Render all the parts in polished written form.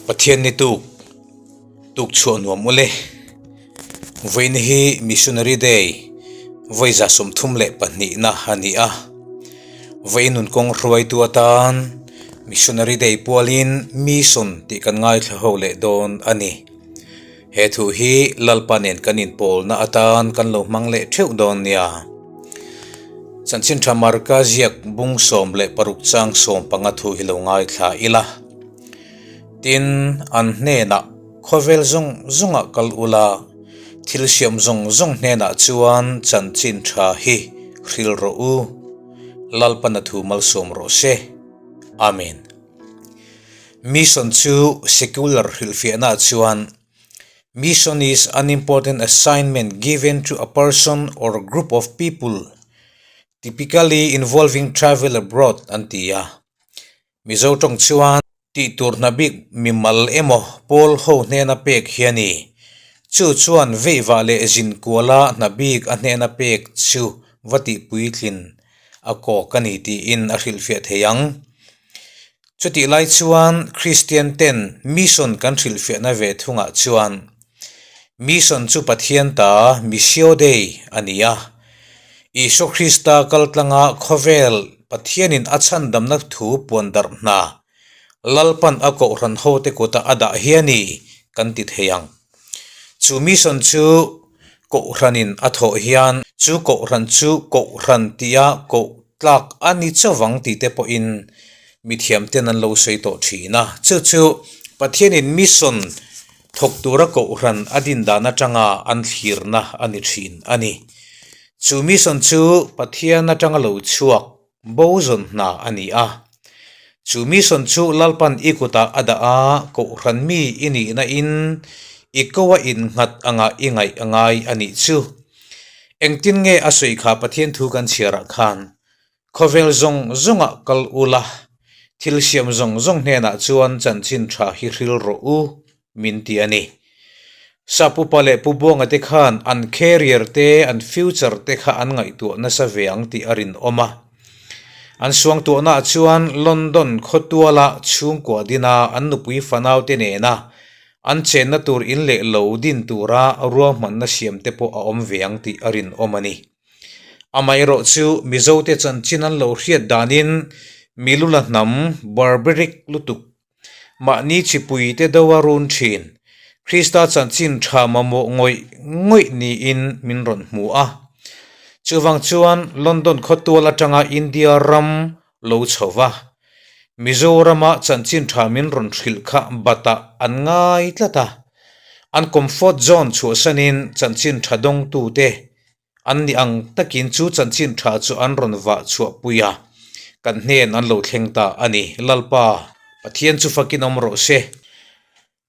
Pathian ni tuk tuk chhuah nuam ule. Vawiin hi Missionary Day vawi 32 na a ni a. Vawiin nun kawng hruaitu atan Missionary Day pualin Mission tih kan ngaithla ho leh dawn a ni. He thu hi Lalpa nen kan inpawlna atan kan lo hmang leh theuh dawn nia. Chanchin tha Marka ziak bung 16 chang 15 thu hi lo ngaithla ila. Tin, an hnenah khawvel zawng zawngah kal ula, thil siam zawng zawng hnenah chuan chanchin tha hi hril rawh u. Lalpana thu malsawm rawh se. Amen. Mission chu secular hrilhfiahnaah chuan Mission is an important assignment given to a person or group of people, typically involving travel abroad an ti a. Mizo tawng chuan tih tur hna bik mimal emaw pawl ho hnena pek hi a ni. Chu chuan veivah leh zinkuala hna bik a hnena pek chu va tihpuitlin a kawk a ni tiin a hrilhfiah thei ang. Chutih lai chuan Kristian ten mission kan hrilhfiahna ve thungah chuan mission chu Pathian ta Missio Dei a ni a. Isua Krista kaltlanga khawvel Pathianin a chhandamna thu puan darh hna Lalpan a kohhran hote kuta a dah hi a ni kan ti thei ang. Chu mission chu kohhranin a thawh hian chu kohhran chu kohhran tia koh tlak a ni chauh tih te pawhin mithiam ten an lo sawi tawh thin a. Chu chu Pathianin mission thawk tura kohhran a din dan atanga an thlirna a ni thin a ni. Chu mission chu Pathian atanga lo chhuak Bo zawn hna a ni a. Chu mission chu Lalpan i kutah a dah a, kohhran mi i nihna in i ko a innghat anga i ngaih a ngai a nih chu. Engtin nge a sawi kha Pathian thu kan chhiarah khan, Khawvel zawng zawngah kal ula, thil siam zawng zawng hnenah chuan chanchin tha hi hril rawh u, min ti a ni. Sap upa leh Pu Buanga te khan an career te, an future te kha an ngaihtuah nasa ve ang tih a rinawm a. An suangtuahnaah chuan London khawtuala chhungkua dina an nupui fanau te nena an chenna tur in leh lo din tura ruahmanna siam te pawh a awm ve ang tih a rinawm a ni. Amaherawh chu Mizote chanchin an lo hriat danin Milula hnam barbaric lutuk Mahni chipuite do a run thin. Krista chanchin tha mamawh ngawih ngawih niin min rawn hmu a. Chuvang chuan London khawtual atanga India ram lo chho va, Mizorama chanchin tha min rawn hrilh kha batah an ngai tlat a. An comfort zone chhuahsanin chanchin tha dawngtute An ni ang takin chu chanchin tha chu an rawn vah chhuah pui a, kan hnen an lo thleng ta a ni. Lalpa, Pathian chu fakin awm rawh se.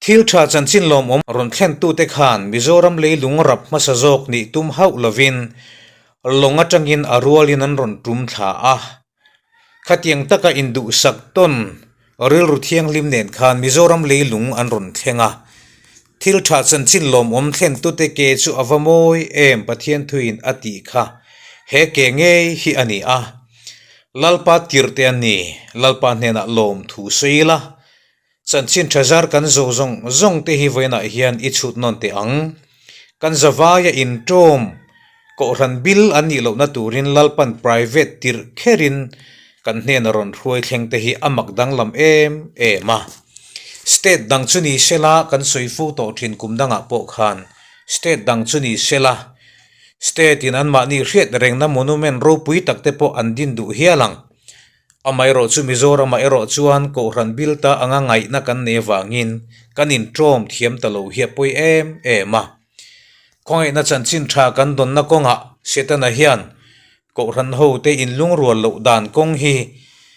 Thil tha chanchin lawmawm rawn thlentute khan Mizoram leilung rap hmasa zawk nih tum hauh lovin lawng atangin a rualin an rawn tum thla a. Khatiang taka induhsak tawn rilru thianghlim nen khan Mizoram leilung an rawn thleng a. Thil tha chanchin lawmawm thlentute ke chu a va mawi em Pathian thuin a tih kha he ke ngei hi a ni a. Lalpa tirhte an ni, Lalpa hnenah lawm thu sawi ila. Chanchin tha zar kan zo zawng zawng te hi vawiinah hian i chhut nawn teh ang. Kan zavaia intawm Kohhran bil an nih lohna turin Lalpan private tirh kherin kan hnena rawn hruai thleng te hi a mak danglam em em a. State dang chu ni sela kan sawi fo tawh thin kum dangah pawh khan state dang chu ni sela state in anmahni hriat rengna monument ropui tak te pawh an din duh hial ang. Amaherawh chu Mizoramah erawh chuan Kohhran bil ta anga ngaihna kan nei avangin kan intawm thiam ta lo hi a pawi em em a. Khawngaihna chanchin tha kan dawnna kawngah Setana hian Kohhran hote inlungrual loh dan kawng hi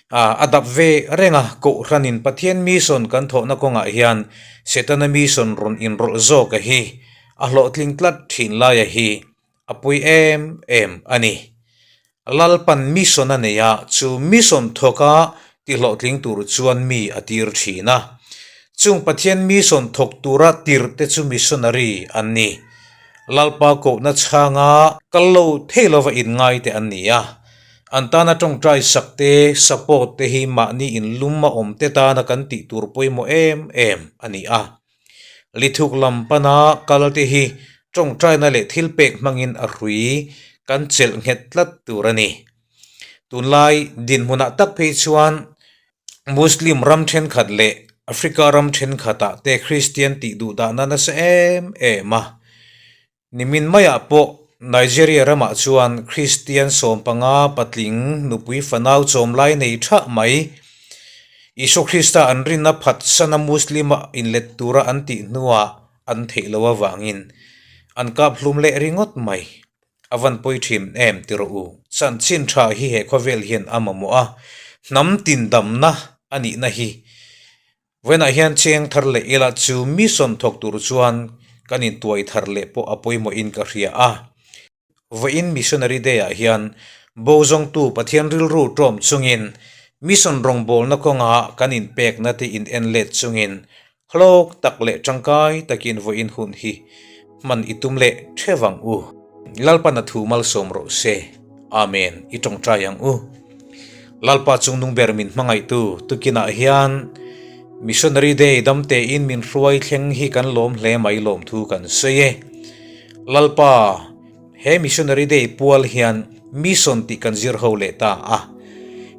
a dap ve reng a, Kohhranin Pathian mission kan thawhna kawngah hian Setana mission rawn inrawlh zawka hi a hlawhtling tlat thin laia hi a pui em em a ni. Lalpan mission a nei a, chu mission thawka tihlawhtling tur chuan mi a tir thin a. Chung Pathian mission thawk tura tirhte chu missionary an ni. Lalpa kohna chhanga kal lo thei lova inngaite an ni a. An tana tawngtai sak te, support te hi mahni inlum a awm te tana kan tih tur pawimawh em em a ni a. Lithuk lam pana kal te hi tawngtaina leh thilpek hmangin a hrui kan chelh nghet tlat tur a ni. Tunlai dinhmunah tak phei chuan Muslim ram thenkhat leh Africa ram thenkhatah te Kristian tih duh dahna nasa em em a. Nimin maiah pawh Nigeria ramah chuan Kristian 15 patling nupui fanau chawm lai nei thah mai Isua Krista an rinna phatsana Muslim-a inlet tura an tih hnuah an theih loh avangin an kap hlum leh ringawt mai. A van pawi thin em ti rawh u. Chanchin tha hi he khawvel hian a mamawh a, hnam tin damna a nihna hi. Vawiinah hian cheng thar leh ila chu mission thawk tur chuan kan intuai thar leh pawh a pawimawhin ka hria a. Vawiin Missionary Day-ah hian bo zawngtu Pathian rilru tawm chungin mission rawngbawlna kawnga kan inpekna te in en let chungin Hlawk tak leh tangkai takin vawiin hun hi hman i tum leh theuh ang u. Lalpan a thu malsawm rawh se. Amen. I tawngtai ang u. Lalpa chungnung ber min hmangaihtu tukinah hian Missionary Day damtein min hruai thleng hi kan lawm hle mai lawmthu kan sawi e. Lalpa. He Missionary Day pual hian Mission tih kan zir ho leh ta a.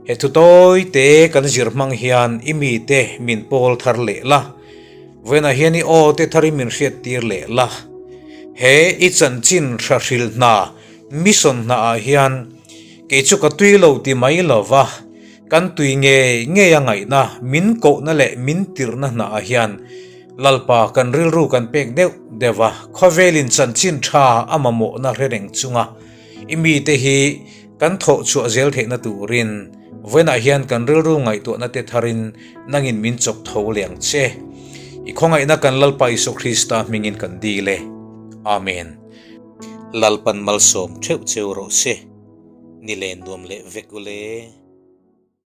He thu tawi te kan zir hmang hian i mite min pawl thar leh la. Vawiinah hian i aw te tharin min hriat tir leh la. He i chanchin hrahril hna, mission hna ah hian kei chu ka tui lo ti mai lo va, kan tui ngei ngei a ngaihna, min kohna leh min tirhna hna ah hian Lalpa kan rilru kan pek deuh deuh a, khawvelin chanchin tha a mamawhna hre reng chunga i mite hi kan thawh chhuah zel theihna turin vawiinah hian kan rilru ngaihtuahna te tharin nangin min chawp tho leh ang che. I khawngaihna kan Lalpa Isua Krista hmingin kan dil e. Amen. Lalpan malsawm theuh cheu rawh se. Ni len nuam leh vek ule.